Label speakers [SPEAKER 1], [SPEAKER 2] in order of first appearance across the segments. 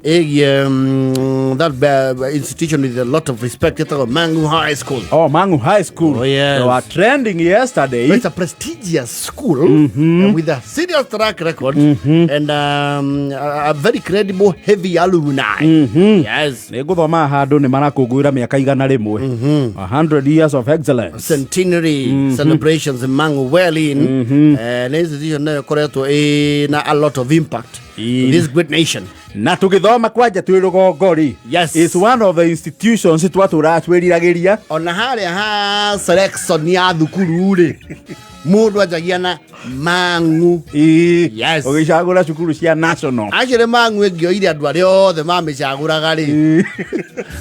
[SPEAKER 1] Ĩgiĩ that institution with a lot of respect ĩtagwo Mangu High School.
[SPEAKER 2] Oh, Mangu High School.
[SPEAKER 1] Oh, yes.
[SPEAKER 2] They were trending yesterday.
[SPEAKER 1] It's a prestigious school with a serious track record and a very credible heavy alumni. Yes.
[SPEAKER 2] Nä ngå thoma handå nä marakångå ä ra mä aka 100, 100 years of excellence.
[SPEAKER 1] Centenary celebrations in Mangu well in an institution nayo ĩkoretwo ĩna a lot of impact to this great nation.
[SPEAKER 2] Na tå gä thoma kwanja twä rå gongo rä, is one of the institutions twatå raga twä riragä ria.
[SPEAKER 1] Ona harĩa ha selection ya thukuru rĩ, mũndũ anjagia na Mang'u. Yes.
[SPEAKER 2] Å gä cagå ra cukuru cia national.
[SPEAKER 1] Actually, Mang'u ĩngĩoire andũ arĩa othe mamĩcagũraga rĩ,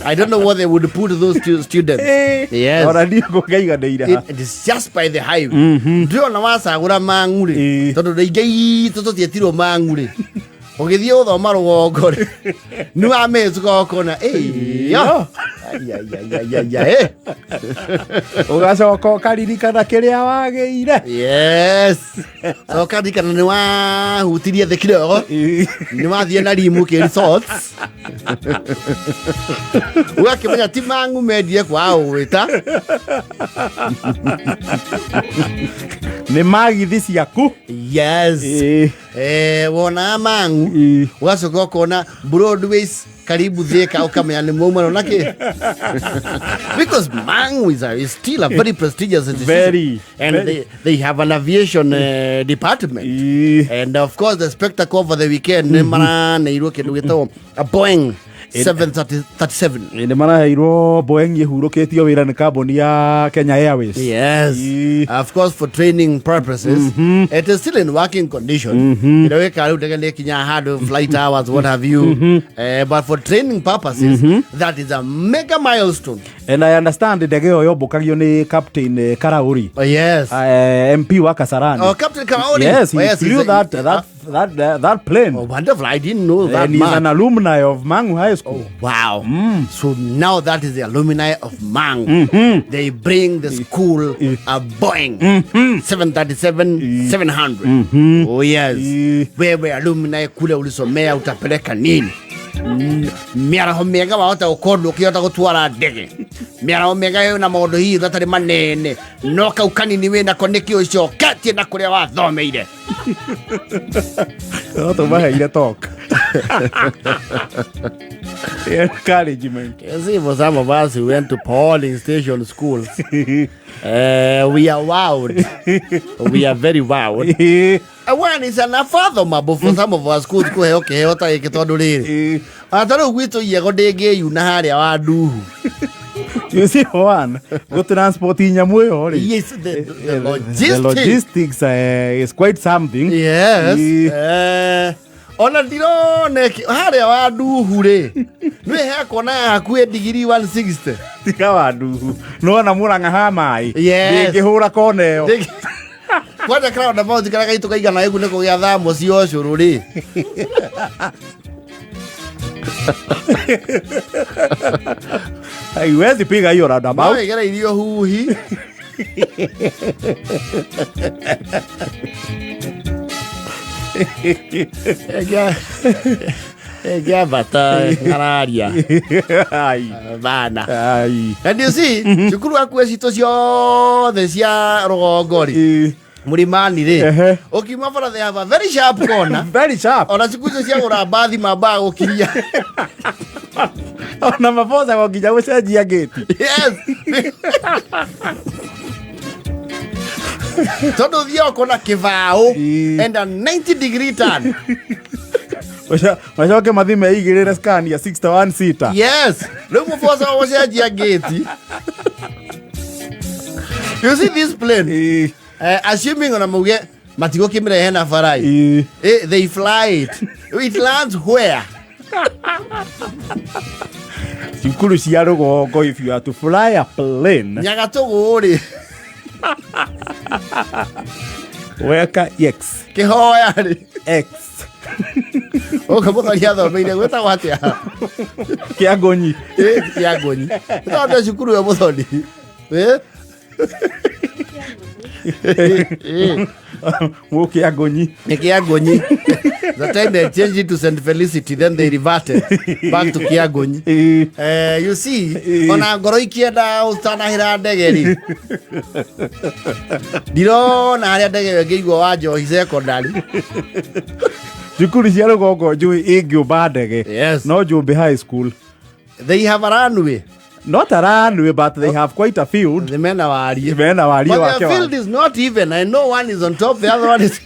[SPEAKER 1] I don't know what they would put those students. Yes.
[SPEAKER 2] Ona niä ngå ngaiganä ire.
[SPEAKER 1] It is just by the highway. Ndĩrona wacagũra Mang'u rĩ, tondũ rĩingĩ itũ tũtietirwo Mang'u rĩ, ũgĩthiĩ gũthoma rũgongo rĩ, nĩ wamĩcuka ũkona ĩyo.
[SPEAKER 2] Å gacoka å karirikana kä rä a wagä ire.
[SPEAKER 1] Yes, coka ririkana nĩ wahutirie thĩ kidogo, nĩ wathiĩ na rimu kĩ resorts, ũgakĩmenya ti Mang'u mendire kwaga gũgwĩta.
[SPEAKER 2] Nä magithi ciaku.
[SPEAKER 1] Yes. Wonaga Mang'u, ũgacoka ũkona Broadways karibu Thika, ũkamenya nĩ maumana na kĩ, because Mangu is still a very prestigious institution.
[SPEAKER 2] Very,
[SPEAKER 1] and
[SPEAKER 2] very.
[SPEAKER 1] they have an aviation department. And of course the spectacle over the weekend nĩ maraneirwo kĩndũ gĩtagwo a Boeing 737.
[SPEAKER 2] Nä maraheirwo Boeing ä hurå kä tio wä ra nä kambuni ya Kenya Airways.
[SPEAKER 1] Yes. Of course, for training purposes. It is still in working condition. Ĩrĩa rĩu ndege nĩ ĩkinyaga handũ, flight hours, what have you. But for training purposes, that is a mega milestone.
[SPEAKER 2] And I understand ndege ä yo yombå kagio nä Captain Karauri.
[SPEAKER 1] Oh, yes.
[SPEAKER 2] MP wa Kasarani.
[SPEAKER 1] Oh, Captain Karauri.
[SPEAKER 2] Yes, he
[SPEAKER 1] Oh, yes,
[SPEAKER 2] flew
[SPEAKER 1] he's
[SPEAKER 2] that plane.
[SPEAKER 1] Oh, wonderful. I didn't know that
[SPEAKER 2] And he's
[SPEAKER 1] much.
[SPEAKER 2] an alumni of Mangu High School.
[SPEAKER 1] Wow. So now that is the alumni of Mangu. They bring the school a Boeing 737 700. Oh yes. Wewe alumni kule ulisomea utapeleka nini? Mĩaraho mĩega wahota gũkorwo ũkĩhota gũtwara ndege, mĩaraho mĩega ĩna maũndũ hihi gatarĩ manene, no kau kanini wĩnako nĩkĩ ũcoketie na kũrĩa wathomeire.
[SPEAKER 2] No tũmaheire talk. Encouragement.
[SPEAKER 1] You see, for some of us who went to polling station schools, we are wowed. We are very wowed. One is unfathomable for some of our schools kũheo kĩheo ta gĩkĩ, tondũ rĩrĩ, ona ta rĩu gwitũ Iego ndĩngĩyuna harĩa wa nduhu.
[SPEAKER 2] You see, one, go transport nyamũ ĩyo rĩ.
[SPEAKER 1] Yes, the
[SPEAKER 2] The
[SPEAKER 1] logistics.
[SPEAKER 2] logistics is quite something.
[SPEAKER 1] Yes. Ona ndirona harĩa wa nduhu rĩ, nĩ hekuona hakuhĩ ndigiri 160.
[SPEAKER 2] Tiga wa nduhu. Nona Mũrang'a ha maĩ.
[SPEAKER 1] Yes.
[SPEAKER 2] Ndĩngĩhũra kona ĩyo.
[SPEAKER 1] Kwanja roundabout karĩa gaitũ kaigana ĩgu nĩ kũgĩa thamo cia ũcũrũ rĩ.
[SPEAKER 2] Haiwezi piga hiyo roundabout.
[SPEAKER 1] No ĩgereirio huhi. Ĩngĩa bata ng'araria.
[SPEAKER 2] Ai.
[SPEAKER 1] Bana.
[SPEAKER 2] Ai.
[SPEAKER 1] And you see, cukuru hakuhĩ citũ ciothe cia rũgongo rĩ, mũrimani rĩ, ũkiuma bara they have a very sharp corner.
[SPEAKER 2] Very sharp.
[SPEAKER 1] Ona cukuru icio cia gũra mbathi mambaga gũkiria.
[SPEAKER 2] Ona mabocagwo nginya gũcenjia ngĩti.
[SPEAKER 1] Yes, tondũ ũthiaga ũkona kĩbaũ and a 90 degree turn.
[SPEAKER 2] Macoke mathi meigĩrĩre Scania 61 seater.
[SPEAKER 1] Yes, rĩu mũboco wa gũcenjia ngĩti. You see this plane, assuming ona mauge matigũkĩmĩrehe na barai. They fly it, it lands where?
[SPEAKER 2] Cukuru cia rũgongo, if you are to fly a plane,
[SPEAKER 1] Nyagatũgũ rĩ,
[SPEAKER 2] weka X.
[SPEAKER 1] Kĩhoya rĩ,
[SPEAKER 2] X.
[SPEAKER 1] Ũka mũthoni athomeire gwĩtagwo atĩa?
[SPEAKER 2] Kĩa ngonyi.
[SPEAKER 1] Kĩa ngonyi. Gwĩtagwo atĩa cukuru ĩyo mũthoni? Eh?
[SPEAKER 2] Mũkĩa ngũnyi.
[SPEAKER 1] Nĩ Kĩangũnyi. The time they changed it to St. Felicity, then they reverted back to Kĩangũnyi. You see, ona ngoro ikienda ũtanahĩra ndege rĩ, ndirona harĩa ndege ĩyo ĩngĩigwo wa njohi secondary.
[SPEAKER 2] Thukuru cia rũgongo njũĩ ĩngĩũmba ndege.
[SPEAKER 1] Yes.
[SPEAKER 2] No Njũmbĩ High School.
[SPEAKER 1] They have a runway.
[SPEAKER 2] Not a runway, but they have quite a field.
[SPEAKER 1] Nĩ mena wariĩ.
[SPEAKER 2] Mena wariĩ
[SPEAKER 1] But
[SPEAKER 2] wake
[SPEAKER 1] their
[SPEAKER 2] wa.
[SPEAKER 1] field is not even. I know one is on top, the other one is.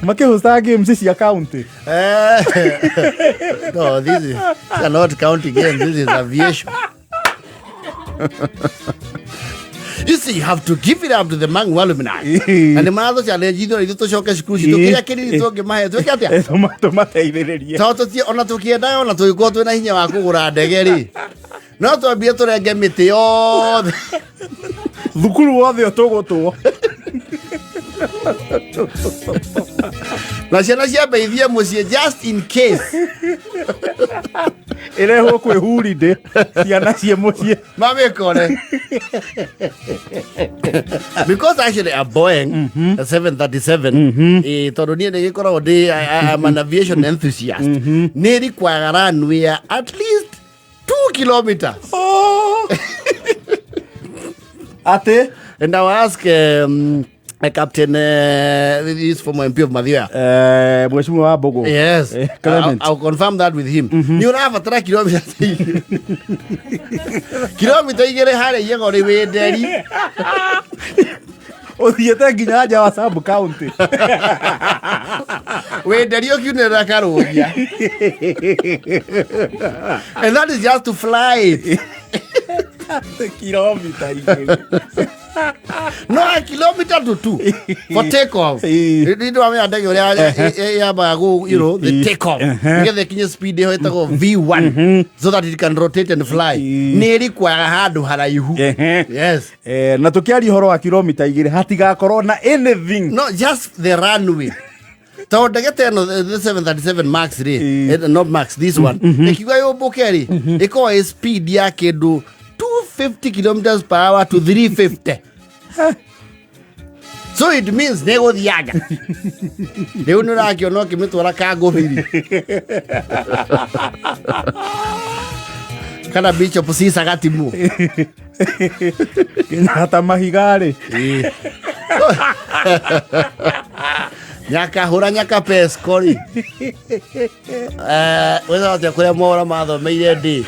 [SPEAKER 2] Makĩhostaga games cia county.
[SPEAKER 1] No, these are not county games. This is aviation. You see, you have to give it up to the Mangu alumni. Na nĩ maratũ challenge ithuĩ ithuĩ tũcoke cukuru citũ kĩrĩa kĩnini tũngĩmahe twĩke atĩa?
[SPEAKER 2] Tũmateithĩrĩrie.
[SPEAKER 1] Tondũ tũti ona tũkĩendaga ona tũgĩkorwo twĩna hinya wa kũgũra ndege rĩ, no twambie tũrenge mĩtĩ yothe.
[SPEAKER 2] Thukuru wothe ũtũgũtwo.
[SPEAKER 1] Na ciana ciambe ithiĩ mũciĩ just in case.
[SPEAKER 2] Ĩrehwo kwĩ holiday ciana ciĩ mũciĩ.
[SPEAKER 1] Mamĩkore. Because actually a Boeing a 737 tondũ niĩ nĩgĩkoragwo ndĩ I'm an aviation enthusiast, nĩ require runway ya at least 2 kilometers.
[SPEAKER 2] Oh. Atĩ
[SPEAKER 1] And I will ask Captain, this former MP of Mathioya.
[SPEAKER 2] Mheshimiwa wa Mbogo.
[SPEAKER 1] Yes.
[SPEAKER 2] Clement.
[SPEAKER 1] I'll confirm that with him. Nĩ ũrabatara kilomita igĩrĩ. Kilomita igĩrĩ harĩa Igego rĩ wĩ nderi.
[SPEAKER 2] Ũthiĩte nginya nja wa sub county.
[SPEAKER 1] Wĩ nderi ũkiunĩrĩra karũgia. And that is just to fly it.
[SPEAKER 2] Kilomita igĩrĩ.
[SPEAKER 1] No, a kilometer to two for take off. Nĩ ndwamenya ndege ũrĩa yambaga gũ, the take off. Nĩgetha ĩkinye speed ĩyo ĩtagwo V1 so that it can rotate and fly. Nĩ ĩrikwaga handũ haraihu. Yes.
[SPEAKER 2] Na tũkĩaria ũhoro wa kilomita igĩrĩ hatigakorwo na anything.
[SPEAKER 1] No, just the runway. Tondũ ndege ta ĩno the 737 Max rĩ, not Max, this one, ĩkiuga yũmbũke rĩ, ĩkoragwo ĩ speed ya kĩndũ 250 kilometers per hour to 350. So it means nĩ gũthianga. Rĩu nĩ ũrakĩona ũkĩmĩtwara kangũbiri. Kana Bishop Sisa Gatimu.
[SPEAKER 2] Kenyatta mahiga rĩ.
[SPEAKER 1] Nyakahũra nyakapesco rĩ. Wĩtagwo atĩa kũrĩa mohoro mathomeire ndĩ?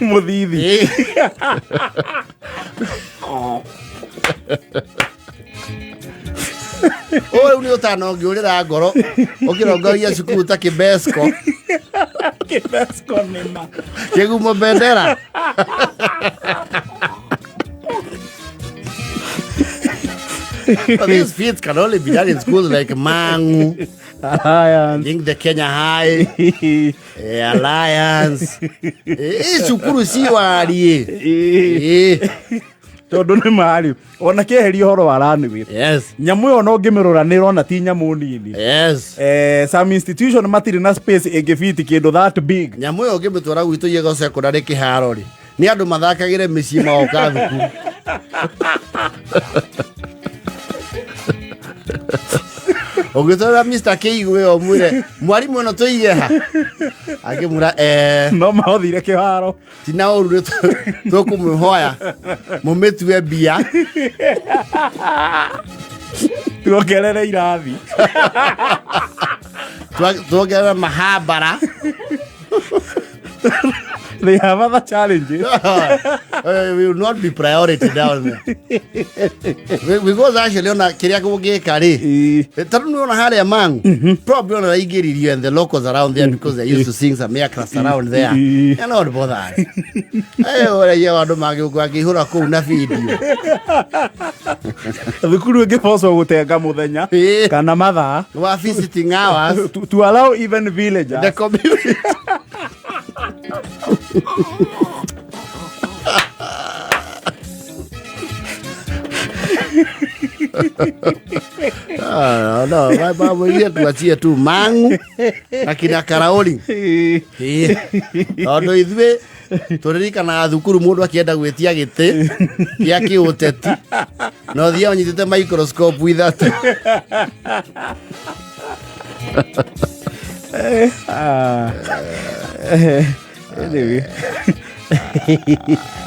[SPEAKER 2] Mũthithi.
[SPEAKER 1] Ũyũ rĩu nĩ ũtana ũngĩũrĩra ngoro ũkĩrongoria cukuru ta kĩbesco.
[SPEAKER 2] Kĩbesco nĩma.
[SPEAKER 1] Kĩgumo bendera. But these feats can only be done in schools like Mangu,
[SPEAKER 2] Alliance.
[SPEAKER 1] I think the Kenya High, Alliance. Cukuru ci wariĩ.
[SPEAKER 2] Tondũ nĩ marĩ ona kĩeheria ũhoro wa runway.
[SPEAKER 1] Yes.
[SPEAKER 2] Nyamũ ĩyo no ngĩmĩrora nĩ ĩrona ti nyamũ nini.
[SPEAKER 1] Yes.
[SPEAKER 2] Some institution matirĩ na space ĩngĩbiti kĩndũ that big.
[SPEAKER 1] Nyamũ ĩyo ũngĩmĩtwara gwitũ Yego secondary kĩharo rĩ, nĩ andũ mathakagĩre mĩciĩ magoka thukuru. Ũngĩtwara Mr. Kĩigũ ĩyo ũmwĩre mwarimũ ĩno tũige ha, akĩmwĩra
[SPEAKER 2] no mahothire kĩharo.
[SPEAKER 1] Tina ũru nĩ tũkũmũhoya mũmĩtue mbia.
[SPEAKER 2] Tuongerere irathi.
[SPEAKER 1] Tuongerere mahambara.
[SPEAKER 2] They have other challenges.
[SPEAKER 1] We will not be priority down there. Because actually ona kĩrĩa kũngĩka rĩ, tondũ nĩ ona harĩa Mangu, probably ona raingĩririo and the locals around there because they're used to seeing some aircrafts around there. They're not bothered. Ũrĩa andũ mangĩũka akĩihũra kũu na video.
[SPEAKER 2] Thukuru ĩngĩbocwo gũtenga mũthenya kana mathaa
[SPEAKER 1] wa visiting hours
[SPEAKER 2] to allow even villagers
[SPEAKER 1] the community. Ah, no, baba tuachie tu Mang'u na kina Karauri. Ĩĩ. Tondũ ithuĩ tũririkanaga thukuru mũndũ akĩenda gwĩtia gĩtĩ gĩa kĩũteti na ũthiaga ũnyitĩte microscope ithatũ.
[SPEAKER 2] Ah. Anyway.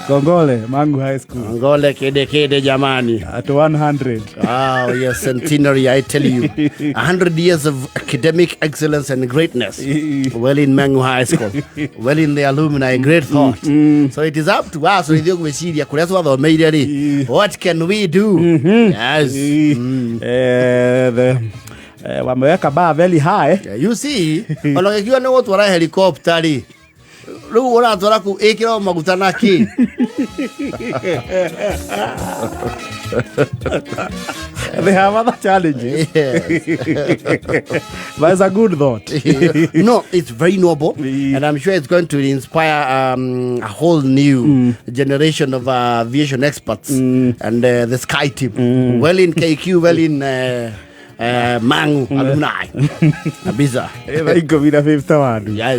[SPEAKER 2] Kongole, Mangu High School.
[SPEAKER 1] Ngole kede kede jamani.
[SPEAKER 2] At 100.
[SPEAKER 1] Wow, yes, centenary, I tell you. 100 years of academic excellence and greatness. Well in Mangu High School. Well in the alumni, great thought. So it is up to us, ithuĩ gwĩciria kũrĩa twathomeire rĩ, what can we do? Yes.
[SPEAKER 2] Wameweka bar very high.
[SPEAKER 1] Yeah, you see, ona gĩkiuga nĩ gũtwara helicopter rĩ, rĩu ũratwara kũ ĩkĩrwo maguta na kĩ?
[SPEAKER 2] They have other challenges. But it's a good thought.
[SPEAKER 1] No, it's very noble, and I'm sure it's going to inspire a whole new generation of aviation experts and the Sky Team. Well in KQ, well in Mangu alumni. Kabisa.
[SPEAKER 2] 11:51.
[SPEAKER 1] Yes.